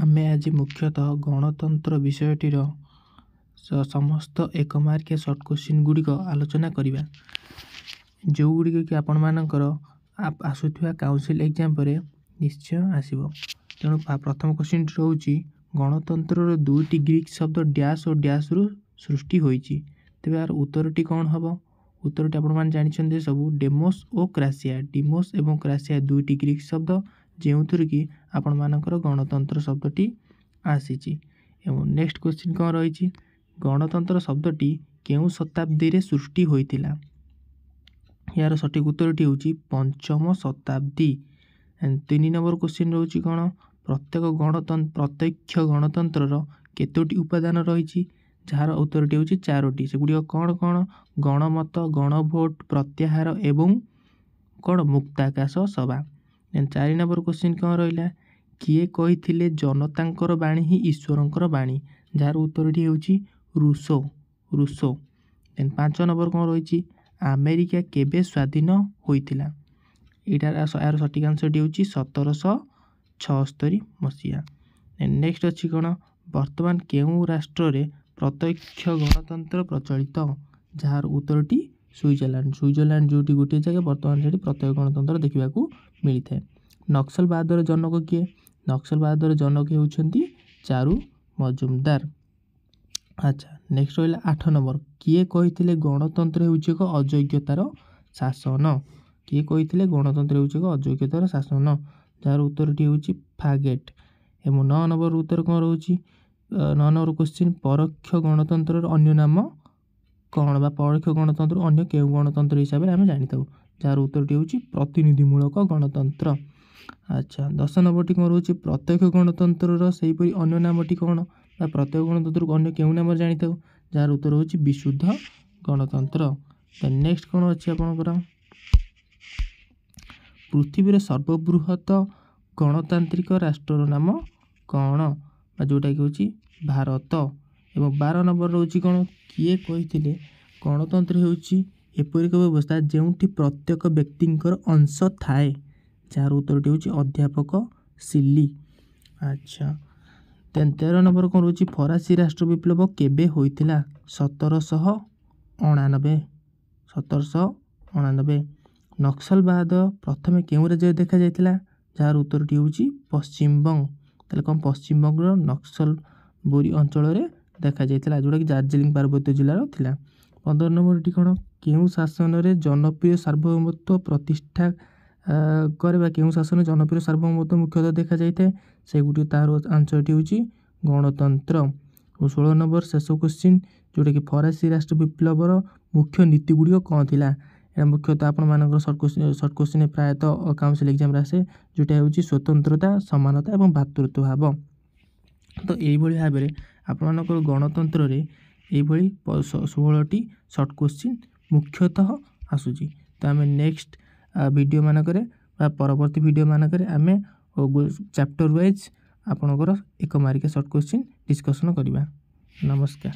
ଆମେ ଆଜି ମୁଖ୍ୟତଃ ଗଣତନ୍ତ୍ର ବିଷୟଟିର ସମସ୍ତ ଏକ ମାର୍କିଆ ସର୍ଟ କୋଶ୍ଚିନ୍ ଗୁଡ଼ିକ ଆଲୋଚନା କରିବା, ଯେଉଁଗୁଡ଼ିକ କି ଆପଣମାନଙ୍କର ଆସୁଥିବା କାଉନସିଲ୍ ଏକ୍ଜାମ୍ ପରେ ନିଶ୍ଚୟ ଆସିବ। ତେଣୁ ପ୍ରଥମ କୋଶ୍ଚିନ୍ଟି ରହୁଛି, ଗଣତନ୍ତ୍ରର ଦୁଇଟି ଗ୍ରୀକ୍ ଶବ୍ଦ ଡ୍ୟାସ୍ ଓ ଡ୍ୟାସ୍ରୁ ସୃଷ୍ଟି ହୋଇଛି। ତେବେ ଏହାର ଉତ୍ତରଟି କ'ଣ ହେବ? ଉତ୍ତରଟି ଆପଣମାନେ ଜାଣିଛନ୍ତି ସବୁ, ଡେମୋସ୍ ଓ କ୍ରାସିଆ। ଡିମୋସ୍ ଏବଂ କ୍ରାସିଆ ଦୁଇଟି ଗ୍ରୀକ୍ ଶବ୍ଦ, ଯେଉଁଥିରୁ କି ଆପଣମାନଙ୍କର ଗଣତନ୍ତ୍ର ଶବ୍ଦଟି ଆସିଛି। ଏବଂ ନେକ୍ସଟ କୋଶ୍ଚିନ୍ କ'ଣ ରହିଛି? ଗଣତନ୍ତ୍ର ଶବ୍ଦଟି କେଉଁ ଶତାବ୍ଦୀରେ ସୃଷ୍ଟି ହୋଇଥିଲା? ଏହାର ସଠିକ୍ ଉତ୍ତରଟି ହେଉଛି ପଞ୍ଚମ ଶତାବ୍ଦୀ। 3 ନମ୍ବର କୋଶ୍ଚିନ୍ ରହୁଛି କ'ଣ? ପ୍ରତ୍ୟେକ ପ୍ରତ୍ୟକ୍ଷ ଗଣତନ୍ତ୍ରର କେତୋଟି ଉପାଦାନ ରହିଛି? ଯାହାର ଉତ୍ତରଟି ହେଉଛି 4ଟି। ସେଗୁଡ଼ିକ କ'ଣ କ'ଣ? ଗଣମତ, ଗଣଭୋଟ, ପ୍ରତ୍ୟାହାର ଏବଂ କ'ଣ? ମୁକ୍ତାକାଶ ସଭା। 4 ନମ୍ବର କୋଶ୍ଚିନ୍ କ'ଣ ରହିଲା? କିଏ କହିଥିଲେ ଜନତାଙ୍କର ବାଣୀ ହିଁ ଈଶ୍ୱରଙ୍କର ବାଣୀ? ଯାହାର ଉତ୍ତରଟି ହେଉଛି ରୁଷୋ, ରୁଷୋ। ଦେନ୍ 5 ନମ୍ବର କ'ଣ ରହିଛି? ଆମେରିକା କେବେ ସ୍ୱାଧୀନ ହୋଇଥିଲା? ଏହାର ସଠିକ୍ ଆନ୍ସରଟି ହେଉଛି 1776 ମସିହା। ଦେନ୍ ନେକ୍ସଟ ଅଛି କ'ଣ? ବର୍ତ୍ତମାନ କେଉଁ ରାଷ୍ଟ୍ରରେ ପ୍ରତ୍ୟକ୍ଷ ଗଣତନ୍ତ୍ର ପ୍ରଚଳିତ? ଯାହାର ଉତ୍ତରଟି ସୁଇଜରଲ୍ୟାଣ୍ଡ। ସୁଇଜରଲ୍ୟାଣ୍ଡ ଯେଉଁଠି ଗୋଟିଏ ଜାଗା, ବର୍ତ୍ତମାନ ସେଠି ପ୍ରତ୍ୟକ୍ଷ ଗଣତନ୍ତ୍ର ଦେଖିବାକୁ ମିଳିଥାଏ। ନକ୍ସଲବାଦର ଜନକ କିଏ? ନକ୍ସଲବାଦର ଜନକ ହେଉଛନ୍ତି ଚାରୁ ମଜୁମଦାର। ଆଚ୍ଛା, ନେକ୍ସଟ ରହିଲା 8 ନମ୍ବର, କିଏ କହିଥିଲେ ଗଣତନ୍ତ୍ର ହେଉଛି ଏକ ଅଯୋଗ୍ୟତାର ଶାସନ? କିଏ କହିଥିଲେ ଗଣତନ୍ତ୍ର ହେଉଛି ଏକ ଅଯୋଗ୍ୟତାର ଶାସନ? ଯାହାର ଉତ୍ତରଟି ହେଉଛି ଫାଗେଟ୍। ଏବଂ 9 ନମ୍ବର ଉତ୍ତର କ'ଣ ରହୁଛି? 9 ନମ୍ବର କୋଶ୍ଚିନ୍, ପରୋକ୍ଷ ଗଣତନ୍ତ୍ରର ଅନ୍ୟ ନାମ କ'ଣ? ବା ପରୋକ୍ଷ ଗଣତନ୍ତ୍ର ଅନ୍ୟ କେଉଁ ଗଣତନ୍ତ୍ର ହିସାବରେ ଆମେ ଜାଣିଥାଉ? ଯାହାର ଉତ୍ତରଟି ହେଉଛି ପ୍ରତିନିଧିମୂଳକ ଗଣତନ୍ତ୍ର। ଆଚ୍ଛା, 10 ନମ୍ବରଟି କ'ଣ ରହୁଛି? ପ୍ରତ୍ୟକ୍ଷ ଗଣତନ୍ତ୍ରର ସେହିପରି ଅନ୍ୟ ନାମଟି କ'ଣ? ବା ପ୍ରତ୍ୟକ୍ଷ ଗଣତନ୍ତ୍ରକୁ ଅନ୍ୟ କେଉଁ ନାମରେ ଜାଣିଥାଉ? ଯାହାର ଉତ୍ତର ହେଉଛି ବିଶୁଦ୍ଧ ଗଣତନ୍ତ୍ର। ନେକ୍ସଟ କ'ଣ ଅଛି ଆପଣଙ୍କର? ପୃଥିବୀର ସର୍ବବୃହତ ଗଣତାନ୍ତ୍ରିକ ରାଷ୍ଟ୍ରର ନାମ କ'ଣ? ବା ଯେଉଁଟାକି ହେଉଛି ଭାରତ। ଏବଂ 12 ନମ୍ବର ରହୁଛି କ'ଣ? କିଏ କହିଥିଲେ ଗଣତନ୍ତ୍ର ହେଉଛି ଏପରି ଏକ ବ୍ୟବସ୍ଥା ଯେଉଁଠି ପ୍ରତ୍ୟେକ ବ୍ୟକ୍ତିଙ୍କର ଅଂଶ ଥାଏ? ଯାହାର ଉତ୍ତରଟି ହେଉଛି ଅଧ୍ୟାପକ ସିଲି। ଆଚ୍ଛା, ଦେନ୍ 13 ନମ୍ବର କ'ଣ ରହୁଛି? ଫରାସୀ ରାଷ୍ଟ୍ର ବିପ୍ଳବ କେବେ ହୋଇଥିଲା? 1789, 1789। ନକ୍ସଲବାଦ ପ୍ରଥମେ କେଉଁ ରାଜ୍ୟରେ ଦେଖାଯାଇଥିଲା? ଯାହାର ଉତ୍ତରଟି ହେଉଛି ପଶ୍ଚିମବଙ୍ଗ। ତାହେଲେ କ'ଣ? ପଶ୍ଚିମବଙ୍ଗର ନକ୍ସଲ ବୋରି ଅଞ୍ଚଳରେ ଦେଖାଯାଇଥିଲା, ଯେଉଁଟାକି ଦାର୍ଜିଲିଂ ପାର୍ବତ୍ୟ ଜିଲ୍ଲାର ଥିଲା। 15 ନମ୍ବରଟି କ'ଣ? କେଉଁ ଶାସନରେ ଜନପ୍ରିୟ ସାର୍ବଭୌମତ୍ୱ ପ୍ରତିଷ୍ଠା କରେ ବା କେଉଁ ଶାସନରେ ଜନପ୍ରିୟ ସାର୍ବଭୌମତ୍ୱ ମୁଖ୍ୟତଃ ଦେଖାଯାଇଥାଏ? ସେଗୁଡ଼ିକ ତାହାର ଆନ୍ସରଟି ହେଉଛି ଗଣତନ୍ତ୍ର। ଓ 16 ନମ୍ବର ଶେଷ କୋଶ୍ଚିନ୍, ଯେଉଁଟାକି ଫରାସୀ ରାଷ୍ଟ୍ର ବିପ୍ଳବର ମୁଖ୍ୟ ନୀତି ଗୁଡ଼ିକ କ'ଣ ଥିଲା? ଏହା ମୁଖ୍ୟତଃ ଆପଣମାନଙ୍କର ସର୍ଟ କୋଶ୍ଚିନ୍ ପ୍ରାୟତଃ କାଉନସିଲ୍ ଏକ୍ଜାମ୍ରେ ଆସେ, ଯେଉଁଟା ହେଉଛି ସ୍ୱତନ୍ତ୍ରତା, ସମାନତା ଏବଂ ଭ୍ରାତୃତ୍ୱ ଭାବ। ତ ଏଇଭଳି ଭାବରେ ଆପଣମାନଙ୍କର ଗଣତନ୍ତ୍ରରେ ଏଇଭଳି 16ଟି ସର୍ଟ କୋଶ୍ଚିନ୍ ମୁଖ୍ୟତଃ ଆସୁଛି। ତ ଆମେ ନେକ୍ସଟ ଭିଡ଼ିଓ ମାନଙ୍କରେ ବା ପରବର୍ତ୍ତୀ ଭିଡ଼ିଓ ମାନଙ୍କରେ ଆମେ ଚାପ୍ଟର ୱାଇଜ୍ ଆପଣଙ୍କର ଏକ ମାର୍କିଆ ସର୍ଟ କୋଶ୍ଚିନ୍ ଡିସ୍କସନ୍ କରିବା। ନମସ୍କାର।